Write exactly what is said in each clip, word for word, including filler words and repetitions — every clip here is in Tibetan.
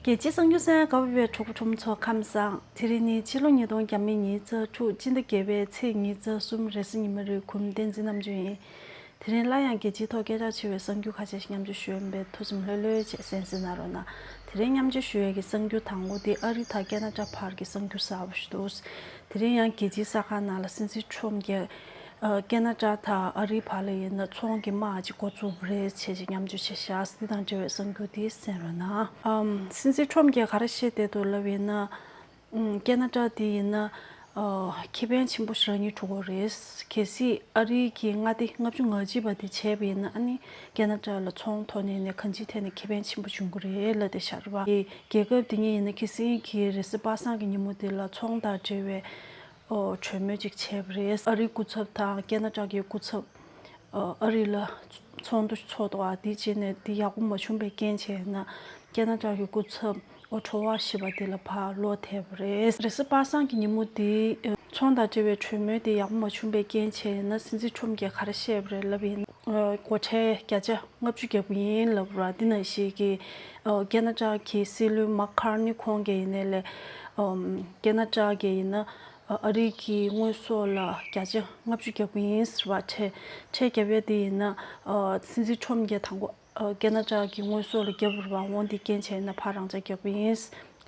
རྒྱལ་སྤྱིའི་གསར་འགྱུར་གསན་གནང་གནང་བའི་གྲོགས་པོ་ཁྲོམ་ཚོ་ཁམས་བཟང་། དེ་རིང་ནི་ཕྱི་ལོ་ཉིས་སྟོང་ཉི་ཤུ་རྩ་དྲུག་སྤྱི་ཟླ་བརྒྱད་པའི་ཚེས་ཉི་ཤུ་རྩ་གསུམ་རེས་གཟའ་ཉི་མ་རེད། གུས་མོ་བསྟན་འཛིན་རྣམ་དཔྱོད་ཡིན། དེ་རིང་སླར་ཡང་རྒྱལ་སྤྱིའི་ཐོག་སྐད་གྲགས་ཆེ་བའི་གསར་འགྱུར་ཁ་ཤས་ཤིག་མཉམ་སྤྱོད་ཞུ་ཡ་ཡིན་པས་ཐུགས་སེམས་ལྷོད་ལྷོད་བྱས་གསན་གཟིགས་གནང་རོགས་གནང་། དེ་རིང་མཉམ་སྤྱོད་ཞུ་ཡ་གི་གསར་འགྱུར་དང་པོ་དེ་ཨ་རི་དང་ཁེ་ན་ཌ་བར་གྱི་གསར་འགྱུར་གསར་པ་ཞིག་འདུག་དེ་རིང་ཡང་རྒྱལ་སྤྱིའི་གསར་ཁང་ནང་ལ་སྲིད་འཛིན་ཁྲོམ་གྱིས་ཨ་ཁེ་ན་ཌ་དང་ཨ་རིའི་བར་ལ་ཡིན་ན་ཚོང་གི་དམག་ཅིག་འགོ་བཙུགས་པ་རེད་བྱས་ཅིག་མཉམ་སྤྱོད་བྱས་ཤག་འདི་དང་འབྲེལ་བའི་གསར་འགྱུར་དེ་གསན་རོགས་གནང་། ཨམ། སྲིད་འཛིན་ཁྲོམ་གྱིས་ག་རེ་བཤད་བསྡད་འདུག་ལབ་ཡིན་ན། ཨམ། ཁེ་ན་ཌ་དེ་ཡིན་ན། ཨ། ཁེ་ཕན་ཆེན་པོ་ཞིག་རང་ཉིད་འགྲོ་གི་རེད། གལ་སྲིད་ཨ་རིའི་གི་མངའ་སྡེ་ལྔ་བཅུ་ང་གཅིག་པ་དེ་བྱས་པ་ཡིན་ན་ཨ་ནི་ཁེ་ན་ཌ་ལ་ཚོང་ཐོག་ནས་ནས་གང་ཅིའི་ཐད་ནས་ཁེ་ཕན་ཆེན་པོ་འབྱུང་གི་རེད་ལབ་བསྡད་ཤག་རེད་པ། རྒྱལ་ཁབ་དེ་གཉིས་ཡིན་ན་ཁ་སང་གི་རེས་གཟའ་པ་སངས་ཀྱི་ཉིན་མོ་དེ་ལ་ཚོང་དང་འབྲེལ་བའི་ཨོ། གྲོས་མོལ་ཅིག་བྱས་པ་རེད། ཨ་རིའི་སྐུ་ཚབ་དང་ཁེ་ན་ཌ་གི་སྐུ་ཚབ། ཨ་རི་ལ་ཚོགས་འདུ་ཚོགས་འདུག་པ། དེ་བྱས་ནས་དེ་ཡག་པོ་མ་བྱུང་བའི་རྐྱེན་བྱས་ན་ཁེ་ན་ཌ་གི་སྐུ་ཚབ་ཨོ་ཊོ་ཝ་ཞེས་པ་དེ་ལ་ཕར་ལོག་ཐེབས་པ་རེད། རེས་གཟའ་པ་སངས་ཀྱི་ཉིན་མོ་དེ་ཚོང་དང་འབྲེལ་བའི་གྲོས་མོལ་དེ་ཡག་པོ་མ་བྱུང་བའི་རྐྱེན་བྱས་ན་སྲིད་འཛིན་ཁྲོམ་གྱིས་ག་རེ་བཤད་པ་རེད་ལབ་ཡིན་ན། སྒོ་ཁྲལ་བརྒྱ་ཆ་ལྔ་བཅུ་བརྒྱབ་ཀྱི་ཡིན་ལབ་པ་འདི་ནང་བཞིན་གྱི་ཁེ་ན་ཌ་གི་སྲིད་བློན་མག་ཁར་ནི་ཁོང་གིས་ཡིན་ནའི་ལས། ཁེ་ན་ཌ་གིས་ཡིན་ན། ཨ་རི་གི་དངོས་ཟོག་ལ་བརྒྱ་ཆ་ལྔ་བཅུ་བརྒྱབ་ཀྱི་ཡིན་ཟེར་བ། ཁྲལ་ཁྲལ་བརྒྱབ་ཡ་དེ་ཡིན་ན། ཨ་སྲིད་འཛིན་ཁྲོམ་གྱིས་དང་པོ་ཨ་ཁེ་ན་ཌ་གི་དངོས་ཟོག་ལ་བརྒྱབ་རེད་པ། འོ་དེ་རྐྱེན་བྱས་ན་ཕར་རང་འཇགས་བརྒྱབ་ཀྱི་ཡིན།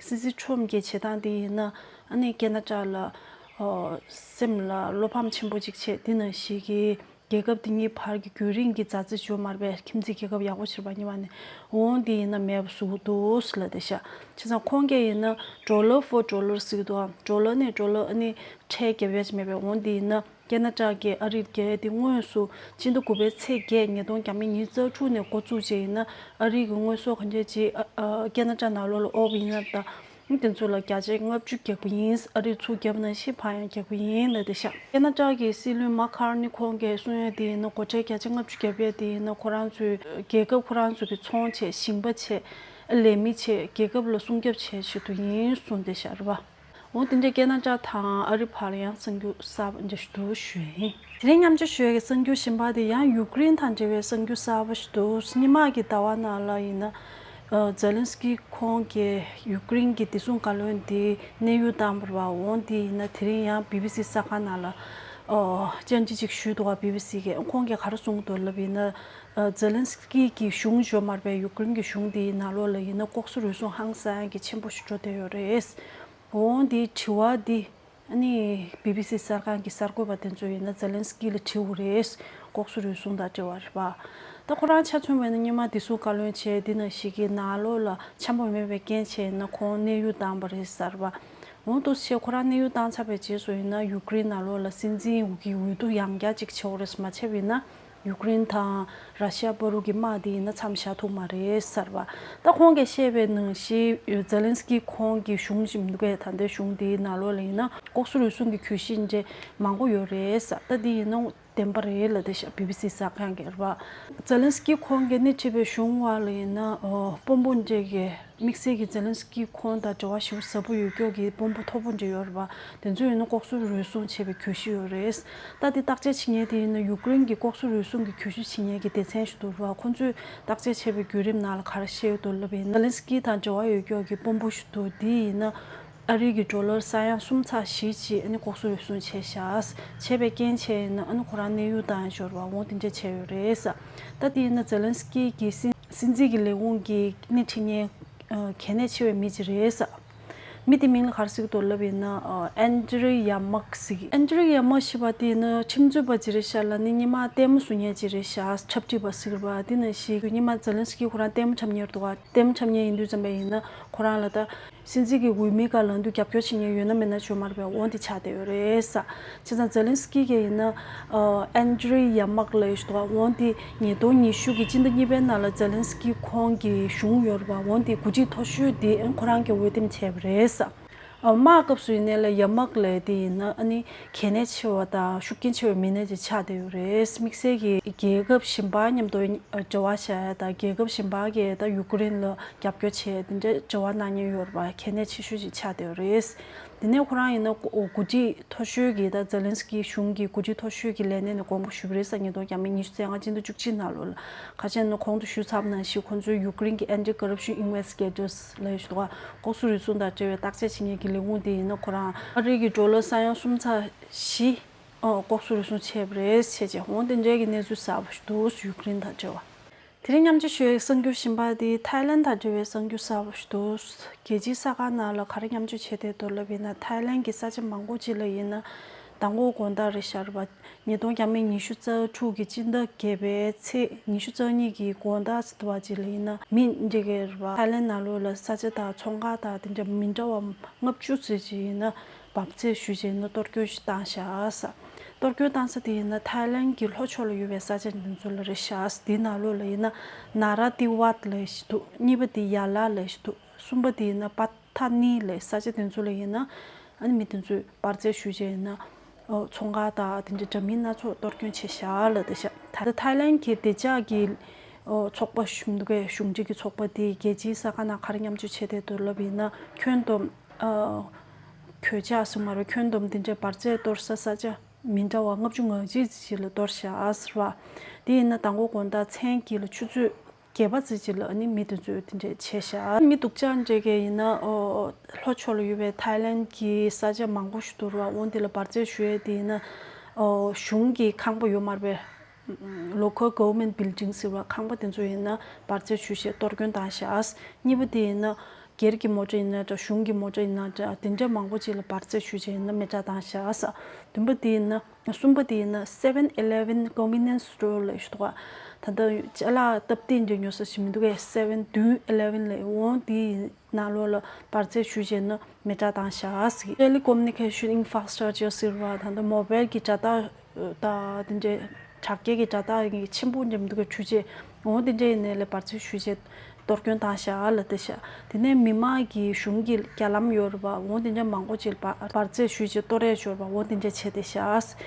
སྲིད་འཛིན་ཁྲོམ་གྱི་བྱེད་སྟངས་དེ་ཡིན་ན་ཨ་ནི་ཁེ་ན་ཌ་ལ་ཨ་སེམས་ལ་བློ་ཕམ་ཆེན་པོ་ཅིག་བྱས། དེ་ནང་བཞིན་གྱི་རྒྱལ་ཁབ་དེ་གཉིས་བར་གྱི་རྒྱུན་རིང་གི་མཛའ་བརྩེ་བརྗོད་མ་རེད་པས། ཁྱིམ་མཚེས་རྒྱལ་ཁབ་ཡག་པོ་བྱེད་པ་གཉིས་བར་ནས། འོ་དེ་ཡིན་ན་མེད་པ་བཟོ་གི་འདུག་ལབ་བསྡད་ཤག་བྱས་ཙང་ཁོང་གིས་ཡིན་ན་dollar for dollar ཟེར་གྱི་འདུག་ཨ་ཌོ་ལར་ནས་ཌོ་ལར་ཨ་ནི་ཁྲལ་བརྒྱབ་ཡ་ཅིག་མེད་པས། འོ་དེ་ཡིན་ན་ཁེ་ན་ཌ་གིས་ཨ་རིར་རྒྱག་ཡ་དེ་དངོས་སུ་སྤྱི་ཟླ་དགུ་པའི་ཚེས་བརྒྱད་ཉིས་སྟོང་ཉི་ཤུ་རྩ་དྲུག་ནས་འགོ་བཙུགས་བྱས་ཡིན་ན་ཨ་རི་གི་དངོས་ཟོག་གང་ཅི་ཅིག་ཨ་ཨ་ཁེ་ན་ཌ་ནང་ལོགས་ལ་འོང་བ་ཡིན་ན་ད། དེ་ཚོ་ལ་བརྒྱ་ཆ་ལྔ་བཅུ་བརྒྱབ་པ་ཡིན། ཨ་རིར་ཚུར་བརྒྱབ་ནང་བཞིན་ཕར་ཡང་བརྒྱབ་པ་ཡིན་ལབ་བསྡད་ཤག་ཁེ་ན་ཌ་གི་སྲིད་བློན་མག་ཁར་ནི་ཁོང་གིས་གསུང་ཡ་དེ་ཡིན་ན་སྒོ་ཁྲལ་བརྒྱ་ཆ་ལྔ་བཅུ་བརྒྱབ་ཡ་དེ་ཡིན་ན་ཁོ་རང་ཚོའི་རྒྱལ་ཁབ་ཁོ་རང་ཚོ་གི་ཚོང་བྱས། ཞིང་པ་བྱས། ལས་མི་བྱས། རྒྱལ་ཁབ་ལ་སྲུང་སྐྱོབ་བྱས་ཆེད་དུ་ཡིན་གསུངས་བསྡད་ཤག་རེད་པ། འོ་དེ་འདྲ་ཁེ་ན་ཌ་དང་ཨ་རི་བར་ལ་ཡང་གསར་འགྱུར་གསར་པ་འདྲ་ཞིག་འདུག་ཞུ་ཡ་ཡིན། དེ་རིང་མཉམ་སྤྱོད་ཞུ་ཡ་གི་གསར་འགྱུར་གཞན་པ་དེ་ཡང་ཡུཀ་རེན་དང་འབྲེལ་བའི་གསར་འགྱུར་གསར་པ་ཞིག་འདུག་སྔོན་མ་གི་ཟླ་བ་ནང་ལ་ཡིན་ན། ཨ་ཛེ་ལན་སི་ཀི་ཁོང་གིས་ཡུཀ་རེན་གྱི་བདེ་སྲུང་བཀའ་བློན་དེ་གནས་དབྱུང་བཏང་བ་རེད་པ། འོ་དེ་ཡིན་ན་དེ་རིང་ཡང་བི་བི་སི་གསར་ཁང་ནང་ལ་ཨོ་བཅར་འདྲི་ཅིག་ཞུས་འདུག་པ། བི་བི་སི་གིས་ཁོང་གིས་ག་རེ་གསུངས་འདུག་ལབ་ཡིན་ན། ཨ་ཛེ་ལན་སི་ཀི་གི་གཞུང་འབྱོར་མ་རེད་པས། ཡུཀ་རེན་གྱི་གཞུང་དེའི་ནང་ལོགས་ལ་ཡིན་ན་ལྐོག་ཟ་རུལ་སུངས་ཧང་སང་གི་ཆེན་པོ་ཞིག་འགྲོ་བསྡད་ཡོད་རེད། འོ་དེ་དྲི་བ་འདི། ཨ་ནི་བི་བི་སི་གསར་ཁང་གི་གསར་འགོད་པ་དེ་ཚོ་ཡིན་ན་ཛེ་ལན་སི་ཀི་ལ་དྲིས་པ་རེད། ལྐོག་ཟ་རུལ་སུངས་དང་འབྲེལ་བ་རེད་པ། ད་ཁོ་རང་ཆ་མཚོན་པ་ཡིན་ན་སྔོན་མ་བདེ་སྲུང་བཀའ་བློན་བྱས། འདི་ནང་བཞིན་གྱི་ནང་ལོགས་ལ་འཆམ་པོ་མེད་པའི་རྐྱེན་བྱས་ན་ཁོང་གནས་དབྱུང་བཏང་བ་རེད་ཟེར་བ། འོ་འདུག་སེ་ཁོ་རང་གནས་དབྱུང་བཏང་ཚར་བའི་རྗེས་སུ་ཡིན་ན་ཡུཀ་རེན་ནང་ལོགས་ལ་སྲིད་འཛིན་གྱི་འོས་བསྡུ་ཡང་བསྐྱར་ཅིག་བྱེད་དགོས་རེད། མ་བྱས་པ་ཡིན་ན། ཡུཀ་རེན་དང་ར་ཤི་ཡ་བར་གྱི་དམག་དེ་ཡིན་ན་མཚམས་བཞག་ཐུབ་མ་རེད་ཟེར་བ། ད་ཁོང་གིས་བཤད་པའི་ནང་བཞིན་ཛེ་ལན་སི་ཀི་ཁོང་གི་གཞུང་ཞིག་མི་འདུག་གས། ད་ལྟའི་གཞུང་དེའི་ནང་ལོགས་ལ་ཡིན་ན་ལྐོག་ཟ་རུལ་སུངས་ཀྱི་གྱོད་གཞི་འདྲ་མང་པོ་ཡོད་རེད་ཟེར། ད་དེ་ཡིན་ན་བདེན་པ་རེད་ལབ་བསྡད་ཤག་བི་བི་སི་གསར་ཁང་གིས་རེད་པ། ཛེ་ལན་སི་ཀི་ཁོང་གིས་སྣེ་ཁྲིད་པའི་གཞུང་བར་ལ་ཡིན་ན་ཨོ་དཔོན་པོ་འདྲ་གི་དམིགས་བསལ་གྱི་ཛེ་ལན་སི་ཀི་ཁོང་དང་འབྲེལ་བ་ཞེ་པོ་ཟབ་པོ་ཡོད་ཀྱོག་གི་དཔོན་པོ་མཐོ་པོ་འདྲ་ཡོད་རེད་པ། དེ་ཚོ་ཡིན་ན་ལྐོག་ཟ་རུལ་སུངས་བྱས་པའི་གྱོད་གཞི་ཡོད་རེད། ད་དེ་བརྟག་དཔྱད་བྱེད་མཁན་དེ་ཡིན་ན་ཡུཀ་རེན་གྱི་ལྐོག་ཟ་རུལ་སུངས་ཀྱི་གྱོད་གཞི་བྱེད་མཁན་གྱི་སྡེ་ཚན་ཞིག་འདུག་ར། ཁོང་ཚོས་བརྟག་དཔྱད་བྱས་པའི་བརྒྱུད་རིམ་ནང་ལ་ག་རེ་བཤད་ཡོད་འདུག་ལབ་ཡིན་ན། ཛེ་ལན་སི་ཀི་དང་འབྲེལ་བ་ཡོད་ཀྱོག་གི་དཔོན་པོ་ཞིག་འདུག་དེ་ཡིན་ན་ཨ་རི་གི་ཌོ་ལར་ས་ཡ་གསུམ་ཚེག་བཞི་ཅིག་ཨ་ནི་ལྐོག་ཟ་རུལ་སུངས་བྱས་ཤག་བྱས་པའི་རྐྱེན་བྱས་ཡིན་ན་ཨ་ནི་ཁོ་རང་གནས་དབྱུང་བཏང་ཡ་ཅིག་ཡོད་རེད་པ། འོ་དེ་འདྲ་བྱས་ཡོད་རེད་ཟེར། ད་དེ་ཡིན་ན་ཛེ་ལན་སི་ཀི་གི་སྲིད་སྲིད་འཛིན་གྱི་ལས་ཁུངས་ཀྱི་སྣེ་ཁྲིད་མཁན་གལ་གནད་ཆེ་བའི་མི་ཅིག་རེད་ཟེར། མི་དེ་མིང་ལ་ག་རེ་ཟེར་གྱི་འདུག་ལབ་ཡིན་ན། ཨ་ཨན་ཌྲི་ཡ་མག་ཟེར་གྱི། ཨན་ཌྲི་ཡ་མག་ཞེས་པ་དེ་ནི་ཁྲིམས་རྩོད་པ་ཅིག་རེད་ཤག་ལབ་ནི་སྔོན་མ་ལྟད་མོ་བཟོ་མཁན་ཅིག་རེད་ཤག་འཁྲབ་ཁྲིད་པ་ཟེར་གྱི་རེད་པ། དེ་ནང་བཞིན་སྔོན་མ་ཛེ་ལན་སི་ཀི་ཁོ་རང་ལྟད་མོ་འཁྲབ་མཁན་རེད་འདུག་ག་ལྟད་མོ་འཁྲབ་མཁན་ཡིན་དུས་ཙམ་པ་ཡིན་ན་ཁོ་རང་ལ་ད་སྲིད་འཛིན་གྱི་འོས་མིའི་སྒང་ལངས་དུས་རྒྱབ་སྐྱོར་བྱེད་མཁན་ཡོད་ན་མེད་ན་ཅིག་ཡོད་མ་རེད་པས། འོ་དེ་ཆགས་བསྡད་ཡོད་རེད་ཟེར། བྱས་ཙང་ཛེ་ལན་སི་ཀི་གིས་ཡིན་ན་ཨ་ཨན་ཌྲི་ཡ་མག་ལབ་ཡ་ཞིག་འདུག་ག་འོ་དེ་ཉིས་སྟོང་ཉི་ཤུ་གི་སྤྱི་ཟླ་གཉིས་པའི་ནང་ལ་ཛེ་ལན་སི་ཀི་ཁོང་གི་གཞུང་ཡོད་རེད་པ། འོ་དེ་གོ་སྒྲིག་མཐོ་ཤོས་དེ་ཁོ་རང་གིས་འོས་འདེམས་བྱས་པ་རེད་ཟེར། ཨ། དམག་སྐབས་སུ་ཡིན་ནའི་ལ་ཡ་མག་ལབ་དེ་ཡིན་ན་ཨ་ནི་གལ་གནད་ཆེ་བ་དང་ཤུགས་རྐྱེན་ཆེ་བའི་མི་སྣ་ཅིག་ཆགས་བསྡད་ཡོད་རེད། དམིགས་བསལ་གྱི་རྒྱལ་ཁབ་གཞན་པ་མཉམ་དུ་འབྲེལ་བ་བཞག་ཡ་དང་རྒྱལ་ཁབ་གཞན་པ་གིས་ད་ཡུ་ཀེ་རེན་ལ་རྒྱབ་སྐྱོར་བྱས་དེ་འདྲའི་འབྲེལ་བ་གནང་མཁན་ཡོད་རེད་པ། གལ་གནད་ཆེ་ཤོས་ཅིག་ཆགས་བསྡད་ཡོད་རེད། དེ་ནས་ཁོ་རང་ཡིན་ན་འགོ་འགོ་ཁྲིད་མཐོ་ཤོས་ཀྱི་ད་ཛེ་ལན་སི་ཀི་གཞུང་གི་འགོ་ཁྲིད་མཐོ་ཤོས་ཀྱི་ལས་གནས་ནས་དགོངས་པ་ཞུས་པ་རེད་ཟེར། ཉིས་སྟོང་ཉི་ཤུ་རྩ་ལྔ་སྤྱི་ཟླ་བཅུ་གཅིག་ནང་ལོགས་ལ། ག་རེ་ཟེར་ན་གོང་དུ་ཞུས་ཚར་བ་ནང་བཞིན་ཁོང་ཚོས་ཡུ་ཀེ་རེན་གྱི་Anti Corruption Investigators ལབ་ཡ་ཞིག་འདུག་ག། ལྐོག་ཟ་རུལ་སུངས་དང་འབྲེལ་བའི་བརྟག་དཔྱད་བྱེད་མཁན་གྱི་ལས་ཁུངས་དེ་ཡིན་ན་ཁོ་རང་ཨ་རི་གི་ཌོ་ལར་ས་ཡ་གསུམ་ཚེག་བཞི་ལྐོག་ཟ་རུལ་སུངས་བྱས་པ་རེད་བྱས་བྱས། འོ་དེ་འདྲའི་གི་གནས་ཚུལ་གསར་པ་ཞིག་འདུག་ཡུ་ཀེ་རེན་དང་འབྲེལ་བ། དེ་རིང་མཉམ་སྤྱོད་ཞུ་ཡའི་གསར་འགྱུར་གཞན་པ་དེ་ཐའི་ལན་དང་འབྲེལ་བའི་གསར་འགྱུར་གསར་པ་ཞིག་འདུག་རྒྱལ་སྤྱིའི་ས་ཁང་ནང་ལ་ག་རེ་མཉམ་སྤྱོད་བྱས་བསྡད་འདུག་ལབ་ཡིན་ན། ཐའི་ལན་གྱི་ས་ཆ་མང་པོ་ཅིག་ལ་ཡིན་ན་མདང་དགོང་དགོང་དག་རེད་ཤག་རེད་པ། ཉིས་སྟོང་ཉི་ཤུ་རྩ་དྲུག་གི་སྤྱི་ཟླ་བརྒྱད་པའི་ཚེས་ཉི་ཤུ་རྩ་གཉིས་ཀྱི་དགོང་དག་ཟེར་བ་ཅིག་ལ་ཡིན་ན་མི་འདི་གའི་རེད་པ། ཐའི་ལན་ནང་ལོགས་ལ་ས་ཆ་དང་ཚོང་ཁང་དང་དེ་འདྲ་མི་འདྲ་བ་ལྔ་བཅུ་ཙམ་ཅིག་ཡིན་ན་འབར་རྫས་ཞུས་བྱས་ཡིན་ན་གཏོར་སྐྱོན་ཞིག་བཏང་ཤག་ཟེར། གཏོར་སྐྱོན་བཏང་ས་དེ་ཡིན་ན་ཐའི་ལན་གྱི་ལྷོ་ཕྱོགས་ལ་ཡོད་པའི་ས་ཆ་འདི་ཚོ་ལ་རེད་ཤག་ཟེར། དེའི་ནང་ལོགས་ལ་ཡིན་ན་ན་ར་ཏི་ཝད་ལབ་ཞིག་འདུག་གཉིས་པ་དེ་ཡ་ལ་ལབ་ཞིག་འདུག་གསུམ་པ་དེ་ཡིན་ན་པ་ཐ་ནི་ལབ་ས་ཆ་དེ་ཚོ་ལ་ཡིན་ན་ཨ་ནི་མི་དེ་ཚོས་འབར་རྫས་ཞུས་བྱས་ཡིན་ན་ཨོ་ཚོང་ཁང་དང་དེ་འདྲའི་འདྲ་མིན་སྣ་ཚོགས་གཏོར་སྐྱོན་བྱས་ཤག་ལབ་བསྡད་ཤག་ད་ལྟ་ཐའི་ལན་གྱི་བདེ་འཇགས་ཀྱི་ཨོ་ཚོགས་པ་ཞིག་འདུག་གས། གཞུང་འབྲེལ་གྱི་ཚོགས་པ་དེ་རྒྱལ་སྤྱིའི་ས་ཁང་ནང་ག་རེ་མཉམ་སྤྱོད་བྱས་བསྡད་འདུག་ལབ་ཡིན་ན་ཁྱོན་བསྡོམས་ཨོ་གོད་ཆག་ཟེར་མ་རེད། ཁྱོན་བསྡོམས་དེ་འདྲའི་འབར་རྫས་གཏོར་ས་ས་ཆ་མི་འདྲ་བ་ལྔ་བཅུ་ང་གཅིག་ཅིག་ལ་གཏོར་ཤག་ཟེར་བ། དེ་ཡིན་ན་མདང་དགོང་དགོང་དག་མཚན་དཀྱིལ་ལ་ཆུ་ཚོད་བརྒྱད་པ་ཙམ་ཅིག་ལ་ཨ་ནི་མི་དེ་ཚོས་དེ་འདྲས་བྱས་ཤག་མི་སྡུག་ཅག་འདྲ་གས་ཡིན་ན་ཨོ་ལྷོ་ཕྱོགས་ལ་ཡོད་པའི་ཐའི་ལན་གྱི་ས་ཆ་མང་པོ་ཞིག་འདུག་ར། འོ་འདི་ལ་འབར་རྫས་ཞུ་ཡས་དེ་ཡིན་ན་ཨོ་གཞུང་གི་ཁང་པ་ཡོད་མ་རེད་པས། Local Government Building ཟེར་བ་ཁང་པ་དེ་ཚོ་ཡིན་ན་འབར་རྫས་ཞུས་བྱས་གཏོར་སྐྱོན་བཏང་ཤག་གཉིས་པ་དེ་ཡིན་ན་སྒེར་གྱི་མོ་ཊ་ཡིན་ན་འདྲ། གཞུང་གི་མོ་ཊ་ཡིན་ན་འདྲ། དེ་འདྲ་མང་པོ་ཅིག་ལ་འབར་རྫས་ཞུས་བྱས་ཡིན་ན་མེ་སྲེག་བཏང་ཤག་བདུན་པ་དེ་ཡིན་ན། གསུམ་པ་དེ་ཡིན་ན་Seven Eleven Convenience Store ལབ་ཞིག་འདུག་ག། ད་ལྟ་ཅ་ལག་སྟབས་བདེ་འདྲ་ཉོ་ས་ཞིག་མི་འདུག་གས། Seven བདུན་Eleven ལབ། འོང་དེའི་ནང་ལོགས་ལ་འབར་རྫས་ཞུས་བྱས་ན་མེ་སྲེག་བཏང་ཤག་ཟེར། Telecommunication Infrastructure ཟེར་བ་ད་ལྟ་མོ་བེལ་གྱི་དྲ་ཐག་དང་དེ་འདྲའི་དྲ་རྒྱའི་གི་དྲ་ཐག་གི་ཆེན་པོ་འདྲ་མི་འདུག་གས། འཕྲུལ་ཆས་འོང་དེ་འདྲའི་ནས་ལ་འབར་རྫས་ཞུས་བྱས་གཏོར་སྐྱོན་བཏང་ཤག་ལབ་བསྡད་ཤག་དེ་ནས་མི་མང་གི་གཞུང་གི་རྒྱ་ལམ་ཡོད་རེད་པ། འོང་དེ་འདྲ་མང་པོ་ཅིག་འབར་འབར་རྫས་ཞུས་བྱས་གཏོར་ཡས་ཡོད་རེད་པ། འོང་དེ་འདྲ་བྱས་བསྡད་ཤག་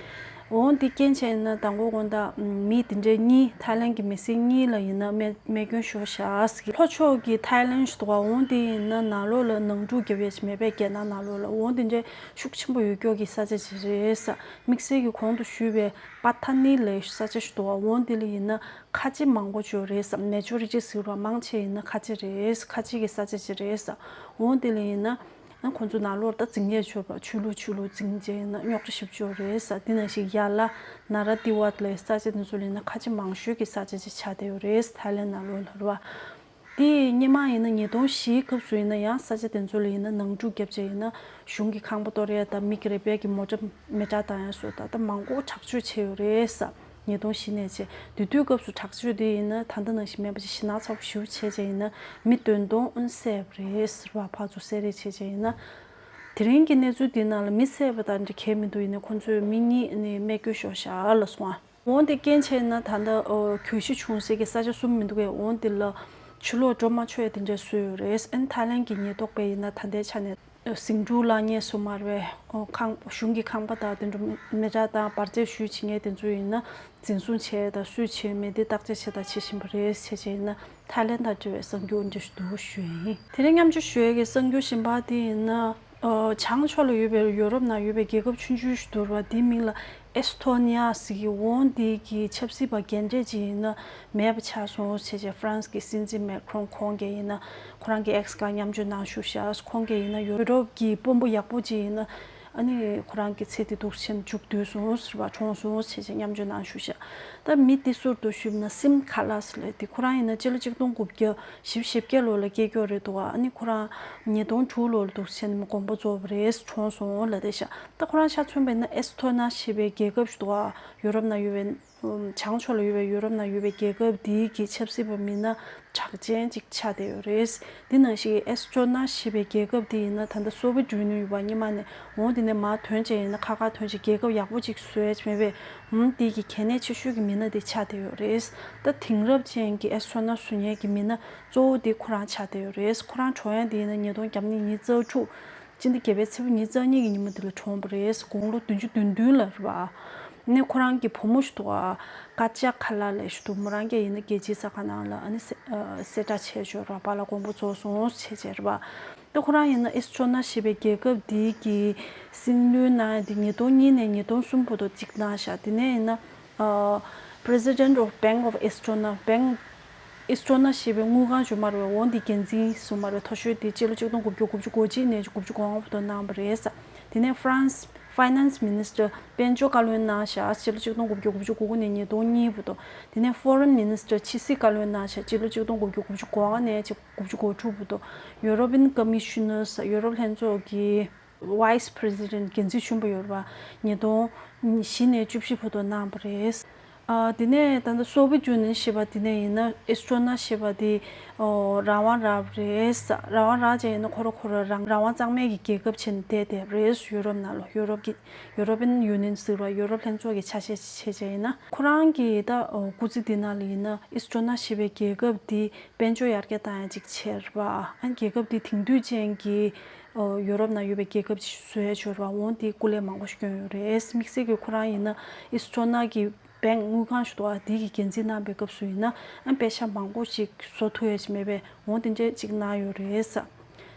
འོང་དེ་རྐྱེན་བྱས་ན་མདང་དགོང་དགོང་དག་མི་དེ་འདྲའི་གཉིས་ཐའི་ལན་གྱི་མི་སེར་གཉིས་ལ་ཡིན་ན་རྨས་རྨས་སྐྱོན་ཤོར་ཤག་ལྷོ་ཕྱོགས་ཀྱི་ཐའི་ལན་ཞིག་འདུག་ག། འོང་དེ་ཡིན་ན་ནང་ལོགས་ལ་ནང་འཁྲུག་བརྒྱབ་ཡས་ཅིག་མེད་པས། རྒྱལ་ནང་ནང་ལོགས་ལ། འོང་དེ་འདྲའི་ཤུགས་ཆེན་པོ་ཡོད་སྐྱོ་གི་ས་ཆ་ཅིག་རེད་ཟེར། དམིགས་བསལ་གྱི་གོང་དུ་ཞུས་པའི་པ་ཐ་ནི་ལབ་ས་ཆ་ཞིག་འདུག་ག། འོང་དེ་ལ་ཡིན་ན་ཁ་ཆེ་མང་པོ་ཅིག་ཡོད་རེད་ཟེར། Majority ཟེར་བ་མང་ཆེ་ཡིན་ན་ཁ་ཆེ་རེད། ཁ་ཆེ་གི་ས་ཆ་ཅིག་རེད་ཟེར། འོང་དེ་ལ་ཡིན་ན་ཨ་ཁོང་ཚོ་ནང་ལོགས་ད་འཛིང་ཡས་ཆོག་པ། ཆོས་ལུགས་ཆོས་ལུགས་འཛིང་བྱས་ཡིན་ན་རྙོག་དྲ་ཞེ་པོ་ཅིག་ཡོད་རེད་ཟེར། དེ་ནང་བཞིན་ཡ་ལ་ན་ར་ཏི་ཝད་ལབ་ས་ཆ་དེ་ཚོ་ལ་ཡིན་ན་ཁ་ཆེ་མང་ཤོས་ཀྱི་ས་ཆ་ཅིག་ཆགས་བསྡད་ཡོད་རེད། ཐའི་ལན་ནང་ལོགས་ལ་རེད་པ། དེ་སྔོན་མ་ཡིན་ན་ཉིས་སྟོང་བཞིའི་སྐབས་སུ་ཡིན་ན་ཡང་ས་ཆ་དེ་ཚོ་ལ་ཡིན་ན་ནང་འཁྲུག་བརྒྱབ་བྱས་ཡིན་ན་གཞུང་གི་ཁང་པ་གཏོར་ཡས་དང་མི་གི་རེ་འབོད་ཀྱི་མོ་ཊ་མེ་སྲེག་བཏང་ཡས་སོགས་ད་ལྟ་མང་པོ་དྲག་སྤྱོད་བྱས་ཡོད་རེད་ཟེར། ཉིས་སྟོང་བཞི་ནས་བྱས། དེ་དུས་སྐབས་སུ་དྲག་སྤྱོད་དེ་ཡིན་ན་ད་ལྟ་ནང་བཞིན་མེད་པ་ཅིག་ཞེད་སྣང་ཚ་པོ་ཞེ་པོ་བྱས་བྱས་ཡིན་ན་མི་བདུན་སྟོང་བསད་པ་རེད་ཟེར་བ། ཕར་ཚུར་བསད་རེས་བྱས་བྱས་ཡིན་ན། དེ་རིང་གི་གནས་ཚུལ་འདི་ནང་ལ་མི་བསད་པ་དང་འདྲ་གང་ཡང་མི་འདུག་ཡིན་ནའི་ཁོང་ཚོས་མི་གཉིས་ནི་རྨས་སྐྱོན་ཤོར་ཤག་ལབ་སོང་ཨ། འོང་དེ་རྐྱེན་བྱས་ན་ད་ལྟ་ཨོ་གྱོད་གཞི་བྱུང་སའི་གི་ས་ཆ་གསུམ་མི་འདུག་གས། འོང་དེ་ལ་ཕྱིར་ལོག་འགྲོ་མ་ཆོག་ཡ་དེ་འདྲས་བཟོས་ཡོད་རེད། ཨན་ཐའི་ལན་གྱི་ཉེན་རྟོག་པས་ཡིན་ན་ད་ལྟའི་ཆ་ནས་ཟིང་འཁྲུག་ལངས་ཉེན་བཟོ་མ་རེད། ཨོ་ཁང་གཞུང་གི་ཁང་པ་དང་དེ་འདྲ་མེ་སྲེག་དང་འབར་རྫས་ཞུས་བྱེད་མཁན་དེ་ཚོ་ཡིན་ན་འཛིན་བཟུང་བྱས་དང་སུས་བྱས་མེད་དེ་བརྟག་དཔྱད་བྱས་དང་བྱེད་བཞིན་པ་རེད། བྱས་བྱས་ཡིན་ན་ཐའི་ལན་དང་འབྲེལ་བའི་གསར་འགྱུར་འདི་ཞུ་འདུག་ཞུ་ཡིན། དེ་རིང་མཉམ་སྤྱོད་ཞུ་ཡས་ཀྱི་གསར་འགྱུར་གཞན་པ་དེ་ཡིན་ན། ཨོ་བྱང་ཕྱོགས་ལ་ཡོད་པའི་ཡོ་རོབ་ནང་ཡོད་པའི་རྒྱལ་ཁབ་ཆུང་ཆུང་ཞིག་འདུག་ར། དེའི་མིང་ལ་ཨེས་ཐོ་ནི་ཡ་ཟེར་གི། འོང་དེ་གི་ཆབ་སྲིད་པ་རྒན་གྲས་ཅིག་ཡིན་ན་མེད་པ་ཆགས་སོང་བྱས་བྱས། ཧྥ་རན་སི་གི་སྲིད་འཛིན་མེ་ཁྲོན་ཁོང་གིས་ཡིན་ན་ཁོ་རང་གི་ཨེགས་སྒང་མཉམ་སྤྱོད་ནང་ཞུགས་ཤག་ཁོང་གིས་ཡིན་ན་ཡོ་རོབ་ཀྱི་དཔོན་པོ་ཡག་པོ་ཅིག་ཡིན་ན་ཨ་ནི་ཁོ་རང་གི་ཚེ་འདི་འདུག་སེ་མཇུག་བསྡུས་སོང་ཟེར་བ། གྲོངས་སོང་བྱས་བྱས་མཉམ་སྤྱོད་ནང་ཞུགས་ཤག་ད་མི་འདི་ཟུར་དུ་ཞུས་ན་སིམ་ཁ་ལ་ཟེར་ལབ་དེ། ཁོ་རང་ཡིན་ན་སྤྱི་ལོ་ཆིག་སྟོང་དགུ་བརྒྱ་བཞི་བཅུ་ཞེ་བརྒྱད་ལོ་ལ་སྐྱེས་ཀྱོག་རེད་འདུག་ག། ཨ་ནི་ཁོ་རང་ཉིས་སྟོང་དྲུག་ལོ་ལ་འདུག་སེ་ནི་དགོངས་པ་རྫོགས་པ་རེད། གྲོངས་སོང་ལབ་བསྡད་ཤག་ད་ཁོ་རང་ཆ་མཚོན་པ་ཡིན་ན་ཨེས་ཐོ་ན་ཞེས་པའི་རྒྱལ་ཁབ་ཞིག་འདུག་ག། ཡོ་རོབ་ནང་ཡོད་པའི་བྱང་ཕྱོགས་ལ་ཡོད་པའི་ཡོ་རོབ་ནང་ཡོད་པའི་རྒྱལ་ཁབ་འདིའི་གི་ཆབ་སྲིད་པ་མི་སྣ་གྲགས་ཅན་ཅིག་ཆགས་བསྡད་ཡོད་རེད། འདི་ནང་བཞིན་ཨེས་ཐོ་ན་ཞེས་པའི་རྒྱལ་ཁབ་འདི་ཡིན་ན་ད་ལྟ་སོ་བི་ཡེཊ་ཡུ་ནི་ཡོན་ཡོད་པ་སྔོན་མ་ནས། འོང་དེ་ནས་མར་ཐོན་བྱས་ཡིན་ན་ཁ་ཁ་ཐོན་བྱས་རྒྱལ་ཁབ་ཡག་པོ་ཅིག་བཟོས་ཡ་མེད་པས། ཧུམ། དེ་གི་གལ་གནད་ཆེ་ཤོས་ཀྱི་མི་སྣ་དེ་ཆགས་བསྡད་ཡོད་རེད། ད་དེང་རབས་ཅན་གྱི་ཨེས་ཐོ་ན་བཟོ་མཁན་གྱི་མི་སྣ་གཙོ་བོ་དེ་ཁོ་རང་ཆགས་བསྡད་ཡོད་རེད། ཁོ་རང་གྲོངས་ཡ་དེ་ཡིན་ན་ཉིས་སྟོང་བརྒྱ་མེད་ཉི་ཤུ་རྩ་དྲུག་ སྤྱི་ཟླ་བརྒྱད་པའི་ཚེས་པ་ཉི་ཤུ་རྩ་གཉིས་ཀྱི་ཉིན་མོ་དེ་ལ་གྲོངས་པ་རེད། དགུང་ལོ་བདུན་ཅུ་དོན་བདུན་ལ་རེད་པ། ནས་ཁོ་རང་གི་བུ་མོ་ཞིག་འདུག་ག་ཀ་ཅག་ཁ་ལ་ལབ་ཞིག་འདུག་མོ་རང་གིས་ཡིན་ན་རྒྱལ་སྤྱིའི་གསར་ཁང་ནང་ལ་ཨ་ནི་གསལ་བསྒྲགས་བྱས་ཡོད་རེད་པ། ལ་དགོངས་པ་རྫོགས་སོང་ཟེར་བྱས་རེད་པ། ད་ཁོ་རང་ཡིན་ན་ཨེས་ཊོ་ན་ཞེས་པའི་རྒྱལ་ཁབ་འདི་གི་སྲིད་བློན་གནང་ཡ་འདི་ཉིས་སྟོང་གཉིས་ནས་ཉིས་སྟོང་གསུམ་བར་དུ་གཅིག་གནང་ཤག་དེ་ནས་ཡིན་ན་President of Bank of Estonia, Bank Estonia ཞེས་པའི་དངུལ་ཁང་བྱུང་མ་རེད་པ། འོ་འདི་འགན་འཛིན་བཟུང་མ་རེད་པ། མཐོ་ཤོས་དེ་སྤྱི་ལོ་ཆིག་སྟོང་དགུ་བརྒྱ་དགུ་བཅུ་གོ་གཅིག་ནས་དགུ་བཅུ་གོ་ལྔ་བར་དུ་གནང་བ་རེད། དེ་ནས་France Finance Minister དཔལ་འབྱོར་བཀའ་བློན་གནང་ཤག་སྤྱི་ལོ་ཆིག་སྟོང་དགུ་བརྒྱ་དགུ་བཅུ་གོ་དགུ་ནས་ཉིས་སྟོང་གཉིས་བར་དུ། དེ་ནས་Foreign Minister ཕྱི་སྲིད་བཀའ་བློན་གནང་ཤག་སྤྱི་ལོ་ཆིག་སྟོང་དགུ་བརྒྱ་དགུ་བཅུ་གོ་ལྔ་ནས་དགུ་བཅུ་གོ་དྲུག་བར་དུ། European Commissioners ཡོ་རོབ་ལྷན་ཚོགས་ཀྱི་Vice President འགན་འཛིན་གཞོན་པ་ཡོད་རེད་པ། ཉིས་སྟོང་བཞི་ནས་བཅུ་བཞི་བར་དུ་གནང་བ་རེད། ཨ་དེ་ནས་ད་ལྟ་སོ་བི་ཡུ་ནི་ཡན་ཞེས་པ་དེ་ནས་ཡིན་ན་ཨེས་ཊོ་ན་ཞེས་པ་དེ་ཨོ་རང་དབང་རག་པ་རེད། རང་དབང་རག་བྱས་ཡིན་ན་ཁོ་རང་ཁོ་རང་རང་རང་དབང་གཙང་མའི་གི་རྒྱལ་ཁབ་བྱས་ནས་བསྡད་བསྡད་པ་རེད། ཡོ་རོབ་ནང་ལ་ཡོ་རོབ་ཀྱི་European Union ཟེར་བ་ཡོ་རོབ་ལྷན་ཚོགས་ཀྱི་ཆ་ཤས་བྱས་བྱས་ཡིན་ན། ཁོ་རང་གི་ད་ཨོ་སྐུ་ཚེ་འདི་ནང་ལ་ཡིན་ན་ཨེས་ཊོ་ན་ཞེས་པའི་རྒྱལ་ཁབ་འདི་དཔལ་འབྱོར་ཡར་རྒྱས་བཏང་ཡ་ཅིག་བྱས་རེད་པ། ཨ་རྒྱལ་ཁབ་འདི་དེང་དུས་ཅན་གྱི་ཨོ་ཡོ་རོབ་ནང་ཡོད་པའི་རྒྱལ་ཁབ་ཅིག་བཟོ་ཡ་བྱས་རེད་པ། འོ་འདི་སྐུ་ལས་མང་པོ་ཞིག་བསྐྱོན་ཡོད་རེད། དམིགས་བསལ་གྱི་ཁོ་རང་ཡིན་ན་ཨེས་ཊོ་ན་གི་Bank དངུལ་ཁང་ཞིག་འདུག་ག་འདི་གི་འགན་འཛིན་གནང་པའི་སྐབས་སུ་ཡིན་ན་ཨ་པེ་ཤ་མང་པོ་ཞིག་བཟོ་ཐུབ་ཡ་ཞིག་མེད་པས། འོ་དེ་འདྲས་ཅིག་གནང་ཡོད་རེད།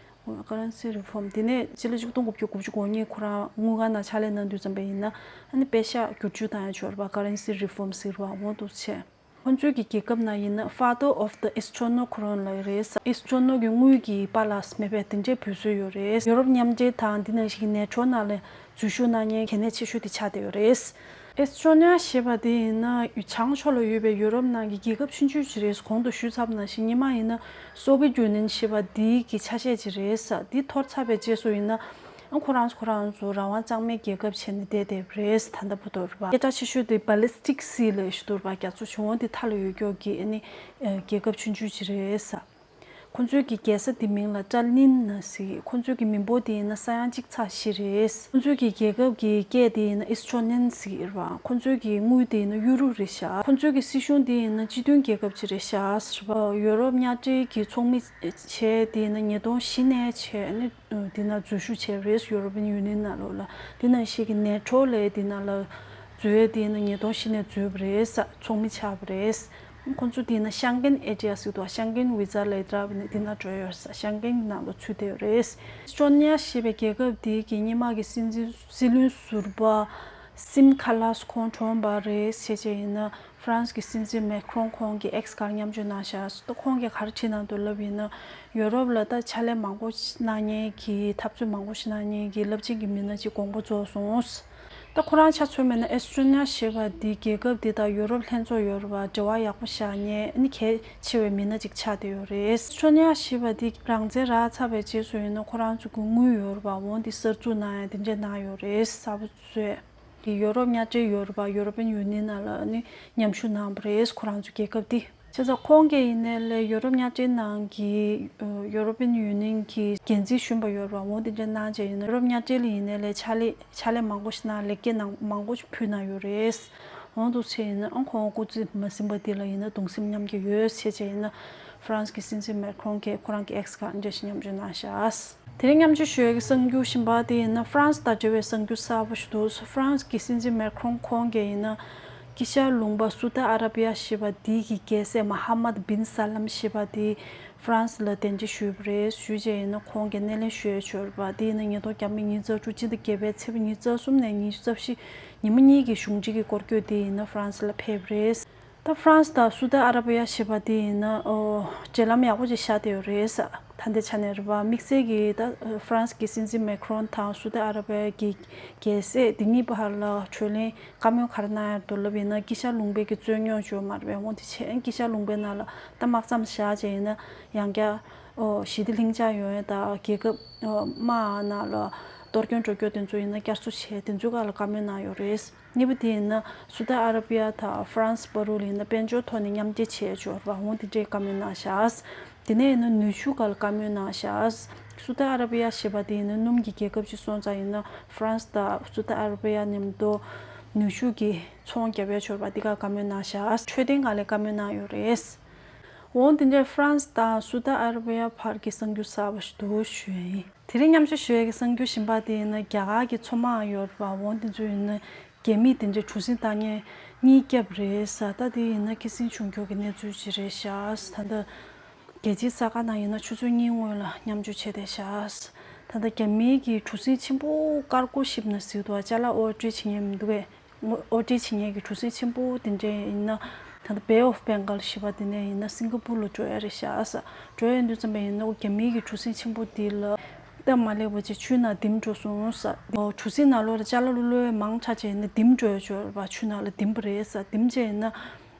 Currency reform དེ་ནས་སྤྱི་ལོ་ཆིག་སྟོང་དགུ་བརྒྱ་དགུ་བཅུ་གོ་གཉིས་ཁོ་རང་དངུལ་ཁང་ནང་ཕྱག་ལས་གནང་དུས་ཙམ་པ་ཡིན་ན་ཨ་ནི་པེ་ཤ་བསྒྱུར་བཅོས་བཏང་ཡ་བྱས་རེད་པ། Currency reform ཟེར་བ་འོ་འདུག་བྱས། ཁོ་ཚོའི་གི་རྒྱལ་ཁབ་ནང་ཡིན་ན་Father of the Estonia Crown ལབ་ཡོད་རེད། ཨེས་ཊོ་ན་གི་དངུལ་གྱི་པཱ་ལགས་མེད་པས་དེ་འདྲས་འབོད་སྲོལ་ཡོད་རེད། ཡོ་རོབ་མཉམ་འབྲེལ་དང་འདི་ནང་བཞིན་གྱི་ནེ་ཊོ་ནང་ལ་འཛུལ་ཞུགས་གནང་མཁན་གལ་གནད་ཆེ་ཤོས་དེ་ཆགས་བསྡད་ཡོད་རེད། ཨེས་ཊོ་ནི་ཡ་ཞེས་པ་དེ་ཡིན་ན་བྱང་ཕྱོགས་ལ་ཡོད་པའི་ཡོ་རོབ་ནང་གི་རྒྱལ་ཁབ་ཆུང་ཆུང་ཅིག་རེད། གོང་དུ་ཞུས་ཚར་བ་ནང་བཞིན་སྔོན་མ་ཡིན་ན་སོ་བི་ཡུ་ནི་ཡན་ཞེས་པ་འདི་གི་ཆ་ཤས་ཅིག་རེད། འདི་འཐོར་ཚར་བའི་རྗེས་སུ་ཡིན་ན་ཨ་ཁོ་རང་ཚོ་ཁོ་རང་ཚོ་རང་དབང་གཙང་མའི་རྒྱལ་ཁབ་བྱས་ནས་བསྡད་བསྡད་པ་རེད། ད་ལྟ་བར་དུ་རེད་པ། སྐད་གྲགས་ཆེ་ཤོས་དེ་Baltic Sea ལབ་ཞིག་འདུག་རེད་པ། རྒྱ་མཚོ་ཆུང་འོ་དེ་མཐའ་ལ་ཡོད་ཀྱོག་གི་ཨ་ནི་རྒྱལ་ཁབ་ཆུང་ཆུང་ཅིག་རེད། ཁོ་ཚོའི་གི་རྒྱལ་ས་དེ་མིང་ལ་ཀྲ་ལིན་ན་ཟེར། ཁོ་ཚོའི་གི་མི་འབོར་དེ་ཡིན་ན་ས་ཡ་གཅིག་ཚེག་བཞི་རེད། ཁོ་ཚོའི་གི་རྒྱལ་ཁབ་ཀྱི་སྐད་དེ་ཡིན་ན་ཨེས་ཊོ་ནི་ཡན་ཟེར་གྱི་རེད་པ། ཁོ་ཚོའི་གི་དངུལ་དེ་ཡིན་ན་ཡུ་རོ་རེད་ཤག་ཁོ་ཚོའི་གི་སྲིད་གཞུང་དེ་ཡིན་ན་སྤྱི་མཐུན་རྒྱལ་ཁབ་ཅིག་རེད་ཤག་ཟེར་བ། ཡོ་རོབ་མཉམ་འབྲེལ་གྱི་ཚོགས་མི་བྱས་དེ་ཡིན་ན་ཉིས་སྟོང་བཞི་ནས་བྱས་ནས་དེ་ན་འཛུལ་ཞུགས་བྱས་རེད། ཡོ་རོབ་ཡུ་ནི་ཡན་ནང་ལོགས་ལ། དེ་ནང་བཞིན་གི་ནེ་ཊོ་ལབ་དེ་ནང་ལ་འཛུལ་ཡས་དེ་ཡིན་ན་ཉིས་སྟོང་བཞི་ནས་འཛུལ་བ་རེད། ཚོགས་མི་ཆགས་པ་རེད། ཁོང་ཚོ་དེ་ཡིན་ན་ཤང་ཀེན་ཨེ་རི་ཡ་ཟེར་འདུག་ཤང་ཀེན་ཝི་ཛ་ལས་དྲག་པ་ནི་དེ་ན་འགྲོ་ཡོད་ས། ཤང་ཀེན་ནང་ལ་ཚུད་བསྡད་ཡོད་རེད། ཨེས་ཊོ་ནི་ཡ་ཞེས་པའི་རྒྱལ་ཁབ་དེ་གི་སྔོན་མ་གི་སྲིད་འཛིན་སྲིད་བློན་ཟུར་པ་སིམ་ཁ་ལཱས་ཁོང་གྲོངས་པ་རེད། བྱས་བྱས་ཡིན་ན་ཧྥ་རན་སི་གི་སྲིད་འཛིན་མེ་ཁི་རོན་ཁོང་གི་ཨེག་སི་སྒང་མཉམ་སྤྱོད་གནང་ཤག་ད་ཁོང་གིས་ག་རེ་བྲིས་གནང་འདུག་ལབ་ཡིན་ན་ཡོ་རོབ་ལ་ད་ཕྱག་ལས་མང་པོ་གནང་མཁན་གྱི་འཐབ་རྩོད་མང་པོ་ཞིག་གནང་མཁན་གྱི་རླབས་ཆེན་གྱི་མི་སྣ་ཅིག་དགོངས་པ་རྫོགས་སོང་། ད་ཁོ་རང་ཆ་མཚོན་པ་ཡིན་ན་ཨེས་ཊོ་ནི་ཡ་ཞེས་པ་འདི་རྒྱལ་ཁབ་འདི་དང་ཡོ་རོབ་ལྷན་ཚོགས་ཡོ་རོབ་ལ་འབྲེལ་བ་ཡག་པོ་བཞག་མཁན་ཨ་ནི་གལ་ཆེ་བའི་མི་སྣ་ཅིག་ཆགས་བསྡད་ཡོད་རེད། ཨེས་ཊོ་ནི་ཡ་ཞེས་པ་འདི་རང་བཙན་རག་ཚར་བའི་རྗེས་སུ་ཡིན་ན་ཁོ་རང་ཚོ་གི་དངུལ་ཡོ་རོབ་འོང་འདི་གསར་འཛུགས་གནང་ཡ་དེ་འདྲས་གནང་ཡོད་རེད། གསར་པ་བཟོས། གི་ཡོ་རོབ་མཉམ་འབྲེལ་ཡོ་རོབ་པ་ཡོ་རོ་པན་ཡུ་ནི་ཡན་ནང་ལ་ནི་མཉམ་ཞུགས་གནང་བ་རེད། ཁོ་རང་ཚོ་རྒྱལ་ཁབ་འདི། བྱས་ཙང་ཁོང་གིས་ཡིན་ནའི་ལས་ཡོ་རོབ་མཉམ་འབྲེལ་ནང་གི་ཡོ་རོ་པན་ཡུ་ནི་ཡན་གྱི་འགན་འཛིན་གཞོན་པ་ཡོ་རོབ་པ་འོ་དེ་འདྲ་གནང་བྱས་ཡིན་ན་ཡོ་རོབ་མཉམ་འབྲེལ་ལ་ཡིན་ནའི་ལས་ཕྱག་ལས་ཕྱག་ལས་མང་པོ་ཞིག་གནང་ལེགས་སྐྱེས་གནང་མང་པོ་ཞིག་ཕུལ་གནང་ཡོད་རེད། འོ་འདུག་བྱས་ཡིན་ན་ཨང་ཁོང་སྐུ་ཚེ་མ་ཟིན་པ་འདི་ལ་ཡིན་ན་གདུང་སེམས་མཉམ་སྐྱེད་ཡོད་བྱས་བྱས་ཡིན་ན་ཧྥ་རན་སི་གི་སྲིད་འཛིན་མེ་ཁི་རོན་གྱིས་ཁོ་རང་གི་ཨེག་སི་སྒང་འགྲེལ་བཤད་མཉམ་སྤྱོད་གནང་ཤག་དེ་རིང་མཉམ་སྤྱོད་ཞུ་ཡས་ཀྱི་གསར་འགྱུར་གཞན་པ་དེ་ཡིན་ན་ཧྥ་རན་སི་དང་འབྲེལ་བའི་གསར་འགྱུར་གསར་པ་ཞིག་འདུག་ཧྥ་རན་སི་གི་སྲིད་འཛིན་མེ་ཁི་རོན་ཁོང་གིས་ཡིན་ན་ཀི་ཤ་ལུང་པ་སུ་ཏི་ཨ་ར་པི་ཡ་ཞེས་པ་དེ་གི་རྒྱལ་སྲས་མ་ཧ་མད་བིན་ས་ལམ་ཞེས་པ་དེ་ཧྥ་རན་སི་ལ་གདན་འདྲེན་ཞུས་པ་རེད། ཞུས་བྱས་ཡིན་ན་ཁོང་གིས་སྣེ་ལེན་ཞུ་ཡས་བྱས་པ་དེ་ཡིན་ན་ཉིས་སྟོང་ཉི་ཤུ་རྩ་དྲུག་སྤྱི་ཟླ་བརྒྱད་པའི་ཚེས་པ་ཉི་ཤུ་རྩ་གསུམ་ནས་ཉི་ཤུ་རྩ་བཞི་ཉི་མ་གཉིས་ཀྱི་གཞུང་འབྲེལ་གྱི་སྐོར་སྐྱོད་དེ་ཡིན་ན་ཧྥ་རན་སི་ལ་ཕེབས་པ་རེད། ད་ཧྥ་རན་སི་དང་སུ་ཏི་ཨ་ར་པི་ཡ་ཞེས་པ་དེ་ཡིན་ན་ཨོ་འབྲེལ་ལམ་ཡག་པོ་ཅིག་བཞག་བསྡད་ཡོད་རེད། ད་ལྟའི་ཆ་ནས་རེད་པ། དམིགས་བསལ་གྱིས་ད་ཧྥ་རན་སི་གི་སྲིད་འཛིན་མེ་ཁི་རོན་དང་སུ་ཏི་ཨ་ར་པི་ཡ་གི་རྒྱལ་སྲས་དེ་གཉིས་བར་ལ་གྲོས་གླེང་བཀའ་མོལ་ག་རེ་གནང་ཡ་འདུག་ལབ་ཡིན་ན་ཀི་ཤ་ལུང་པའི་གི་རྩོད་རྙོག་ཅིག་ཡོད་མ་རེད་པས། འོ་དེ་བྱས་ཀི་ཤ་ལུང་པའི་ནང་ལ་ད་དམག་མཚམས་བཞག་བྱས་ཡིན་ན་ཡང་བསྐྱར་ཨོ་ཞི་བདེ་ལྷིང་འཇགས་ཡོང་ཡ་དང་རྒྱལ་ཁབ་ཨོ་དམག་ནང་ལ་གཏོར་སྐྱོན་འགྲོ་རྒྱུ་དེ་ཚོ་ཡིན་ན་བསྐྱར་གསོ་བྱས་དེ་ཚོའི་སྒང་ལ་བཀའ་མོལ་གནང་ཡོད་རེད། གཉིས་པ་དེ་ཡིན་ན་སུ་ཏི་ཨ་ར་པི་ཡ་དང་ཧྥ་རན་སི་བར་དུ་ཡིན་ན་དཔལ་འབྱོར་ཐོག་ནས་མཉམ་འབྲེལ་བྱས་ཆོག་རེད་པ། འོ་དེ་འདྲའི་བཀའ་མོལ་གནང་ཤག་དེ་ནས་ཡིན་ན་ནུས་ཤུགས་སྒང་ལ་བཀའ་མོལ་གནང་ཤག་སུ་ཏི་ཨ་ར་པི་ཡ་ཞེས་པ་དེ་ཡིན་ན་སྣུམ་གྱི་རྒྱལ་ཁབ་ཅིག་སོང་ཙང་ཡིན་ན་ཧྥ་རན་སི་དང་སུ་ཏི་ཨ་ར་པི་ཡ་མཉམ་དུ་ནུས་ཤུགས་ཀྱི་ཚོང་རྒྱབ་ཡ་ཆོག་རེད་པ། དེ་ག་བཀའ་མོལ་གནང་ཤག་འཕྲོད་བསྟེན་སྒང་ལ་བཀའ་མོལ་གནང་ཡོད་རེད། འོ་དེ་འདྲའི་ཧྥ་རན་སི་དང་སུ་ཏི་ཨ་ར་བི་ཡ་བར་གྱི་གསར་འགྱུར་གསར་པ་ཞིག་འདུག་ཞུ་ཡ་ཡིན། དེ་རིང་མཉམ་ཞུགས་ཞུ་ཡ་གི་གསར་འགྱུར་གཞན་པ་དེ་ཡིན་ན། རྒྱ་གར་གྱི་མཚོ་དམག་ཡོད་རེད་པ། འོ་དེ་ཚོ་ཡིན་ན་རྒྱ་མིས་དེ་འདྲའི་གྲུ་གཟིངས་བཏང་མཁན་གཉིས་བརྒྱབ་རེད་ས། ད་དེ་ཡིན་ན་ཁྱི་སེང་བྱུང་རྒྱུ་གི་གནས་ཚུལ་ཅིག་རེད་ཤག་ད་ལྟ་རྒྱལ་སྤྱིའི་གསར་ཁང་ནང་ཡིན་ན་ཆུ་ཚོད་གཉིས་སྔོན་ལ་མཉམ་སྤྱོད་བྱས་བསྡད་ཤག་ད་ལྟ་རྒྱ་མིའི་གི་གྲུ་གཟིངས་ཆེན་པོ་ཀར་གོ་ཤིབ་ན་ཟེར་འདུག་ཅ་ལག་ཨོ་ཊི་བྱེད་མཁན་མི་འདུག་གས། ཨོ་ཊི་བྱེད་མཁན་གྱི་གྲུ་གཟིངས་ཆེན་པོ་དེ་འདྲས་ཡིན་ན། ད་ལྟ་Bay of Bengal ཞེས་པ་དེ་ནས་ཡིན་ན་སིང་ག་པུར་ལ་འགྲོ་ཡ་རེད་ཤག་ས། འགྲོ་ཡ་ཡིན་དུས་ཙམ་པ་ཡིན་ན་རྒྱ་མིའི་གི་གྲུ་གཟིངས་ཆེན་པོ་དེ་ལ་སྟབས་མ་ལེགས་པ་བྱས་ཆུའི་ནང་ལ་ལྡིང་འགྲོ་སོང་ས། གྲུ་གཟིངས་ནང་ལོགས་ལ་ཅ་ལག་བླུགས་བླུགས་མང་དྲགས་བྱས་ཡིན་ན་ལྡིང་འགྲོ་ཡ་ཅིག་ཡོད་རེད་པ། ཆུ་ནང་ལ་ལྡིང་པ་རེད་ས། ལྡིང་བྱས་ཡིན་ན།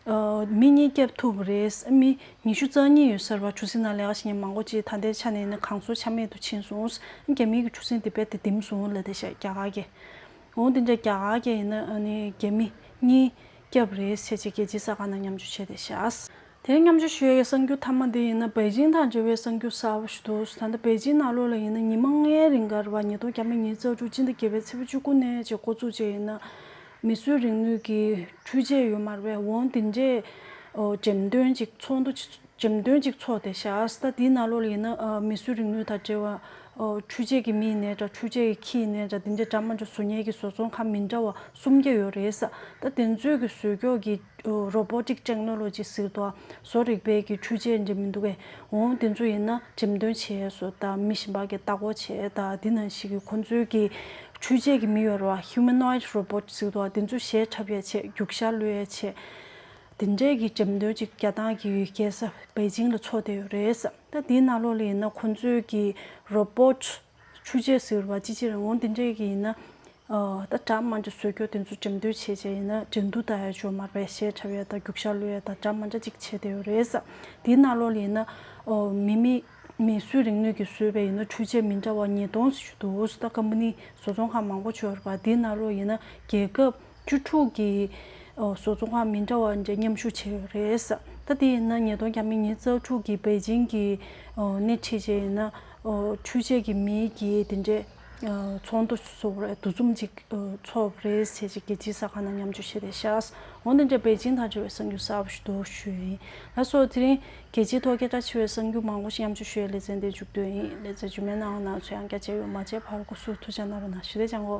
ཨ། མི་གཉིས་བརྒྱབ་ཐུབ་པ་རེད། མི་ཉི་ཤུ་རྩ་གཉིས་ཡོད་ས་རེད་པ། གྲུ་གཟིངས་ནང་ལས་ཀ་བྱེད་མཁན་མང་པོ་ཅིག་ད་ལྟའི་ཆ་ནས་ཡིན་ན་གང་སར་ཆ་མེད་དུ་ཕྱིན་སོང་། རྒྱ་མིའི་གི་གྲུ་གཟིངས་དེ་རྦད་དེ་ལྡིང་སོང་ལབ་བསྡད་ཤག་རྒྱ་གར་གྱི། འོ་དེ་འདྲ་རྒྱ་གར་གྱི་ཡིན་ན་ཨ་ནི་རྒྱ་མི་གཉིས་བརྒྱབ་རེད་ཟེར་བྱས་རྒྱལ་སྤྱིའི་གསར་ཁང་ནང་མཉམ་སྤྱོད་བྱས་བསྡད་ཤག་དེ་རིང་མཉམ་སྤྱོད་ཞུ་ཡ་གི་གསར་འགྱུར་མཐའ་མ་དེ་ཡིན་ན་པེ་ཅིང་དང་འབྲེལ་བའི་གསར་འགྱུར་གསར་པ་ཞིག་འདུག་ད་ལྟ་པེ་ཅིང་ནང་ལོགས་ལ་ཡིན་ན་ཉི་མ་ལྔའི་རིང་ག་རེད་པ། ཉིས་སྟོང་བརྒྱ་མེད་ཉི་ཤུ་རྩ་དྲུག་སྤྱི་ཟླ་བརྒྱད་པའི་ཚེས་པ་བཅུ་དགུ་ནས་བྱས་འགོ་བཙུགས་བྱས་ཡིན་ན། མིས་བཟོས་རིག་ནུས་ཀྱི་འཕྲུལ་ཆས་ཡོད་མ་རེད་པས། འོ་དེ་འདྲས་འགྲེམས་སྟོན་ཅིག་ཚོགས་འདུ་ཅིག་འགྲེམས་སྟོན་ཅིག་ཚོགས་བསྡད་ཤག་ད་དེའི་ནང་ལོགས་ལ་ཡིན་ན་མིས་བཟོས་རིག་ནུས་དང་འབྲེལ་བ། འཕྲུལ་ཆས་ཀྱི་མི་ཡིན་ནའི་འདྲ། འཕྲུལ་ཆས་ཀྱི་ཁྱི་ཡིན་ནའི་འདྲ། དེ་འདྲས་འདྲ་མ་འདྲ་བཟོ་མཁན་གྱི་བཟོ་ཚོང་ཁང་མི་འདྲ་བ་སུམ་བརྒྱ་ཡོད་རེད་ས། ད་དེ་ཚོས་ཀྱི་བཟོས་ཀྱོག་གི་robotic technology ཟེར་དུས། བཟོ་རིག་པའི་གི་འཕྲུལ་ཆས་འདྲ་མི་འདུག་གས། འོ་དེ་ཚོ་ཡིན་ན་འགྲེམས་སྟོན་བྱས་སོ། ད་མི་གཞན་པ་གི་ལྟ་སྐོར་བྱས། ད་དེ་ནང་བཞིན་གྱི་ཁོང་ཚོའི་གི་འཕྲུལ་ཆས་ཀྱི་མི་ཡོད་རེད་པ། humanoid robot ཟེར་དུས་དེ་ཚོ་གཞས་འཁྲབ་ཡ་བྱས། རྒྱུག་ཤར་གློད་ཡ་བྱས། དེ་འདྲའི་གི་འགྲེམས་སྟོན་ཅིག་རྒྱ་ནག་གི་རྒྱལ་ས་པེ་ཅིང་ལ་ཚོགས་བསྡད་ཡོད་རེད། ད་དེའི་ནང་ལོགས་ལ་ཡིན་ན་ཁོང་ཚོའི་གི་robot འཕྲུལ་ཆས་ཟེར་བ་ཅི་ཅི་རེད། འོ་དེ་འདྲའི་གི་ཡིན་ན། ཨ། ད་འདྲ་མ་འདྲ་བཟོ་རྒྱུ་དེ་ཚོ་འགྲེམས་སྟོན་བྱས་བྱས་ཡིན་ན་འགྲན་བསྡུར་ལྟ་ཡ་ཅིག་ཡོད་མ་རེད་པས། གཞས་འཁྲབ་ཡ་དང་རྒྱུག་ཤར་གློད་ཡ་དང་འདྲ་མ་འདྲ་ཅིག་བྱས་བསྡད་ཡོད་རེད། དེའི་ནང་ལོགས་ལ་ཡིན་ན། ཨོ། མི་མི་མིས་བཟོས་རིག་ནུས་ཀྱིས་བཟོས་པའི་ཡིན་ན་འཕྲུལ་ཆས་མི་འདྲ་བ་ཉིས་སྟོང་ཙམ་ཞིག་འདུག་ད་ཀམ་པ་ནི་བཟོ་ཚོང་ཁང་མང་པོ་ཅིག་ཡོད་རེད་པ། དེའི་ནང་ལོགས་ཡིན་ན་རྒྱལ་ཁབ་བཅུ་དྲུག་གི་ཨོ། བཟོ་ཚོང་ཁང་མི་འདྲ་བ་འདྲ་མཉམ་ཞུགས་བྱས་ཡོད་རེད། ད་དེ་ཡིན་ན་ཉིས་སྟོང་བརྒྱ་མེད་ཉི་ཤུ་རྩ་དྲུག་གི་པེ་ཅིང་གི་ཨོ། སྣེ་ཁྲིད་བྱས་ཡིན་ན། ཨོ། འཕྲུལ་ཆས་ཀྱི་མིའི་གི་དེ་འདྲའི་ཨོ། ཚོགས་འདུ་སོགས་རེད། འདུ་འཛོམས་ཅིག་ཨོ། ཚོགས་རེད་ཟེར་ཅིག་རྒྱལ་སྤྱིའི་གསར་ཁང་ནང་མཉམ་སྤྱོད་བྱས་བསྡད་ཤག་འོ་དེ་འདྲའི་པེ་ཅིང་དང་འབྲེལ་བའི་གསར་འགྱུར་གསར་པ་ཞིག་འདུག་ཞུ་ཡ་ཡིན། ལགས་སོ། དེ་རིང་རྒྱལ་སྤྱིའི་ཐོག་སྐད་གྲགས་ཆེ་བའི་གསར་འགྱུར་མང་པོ་ཞིག་མཉམ་སྤྱོད་ཞུ་ཡའི་ལེ་ཚན་དེ་མཇུག་བསྡུས་ཡིན། ལེ་ཚན་རྗེས་མའི་ནང་ང་ང་ཚོ་ཡང་བསྐྱར་མཇལ་ཡོང་། མ་མཇལ་བར་སྐུ་གཟུགས་ཐུགས་ཅག་གནང་རོགས་གནང་། ཞུ་བདེ་ལྗང་གོ།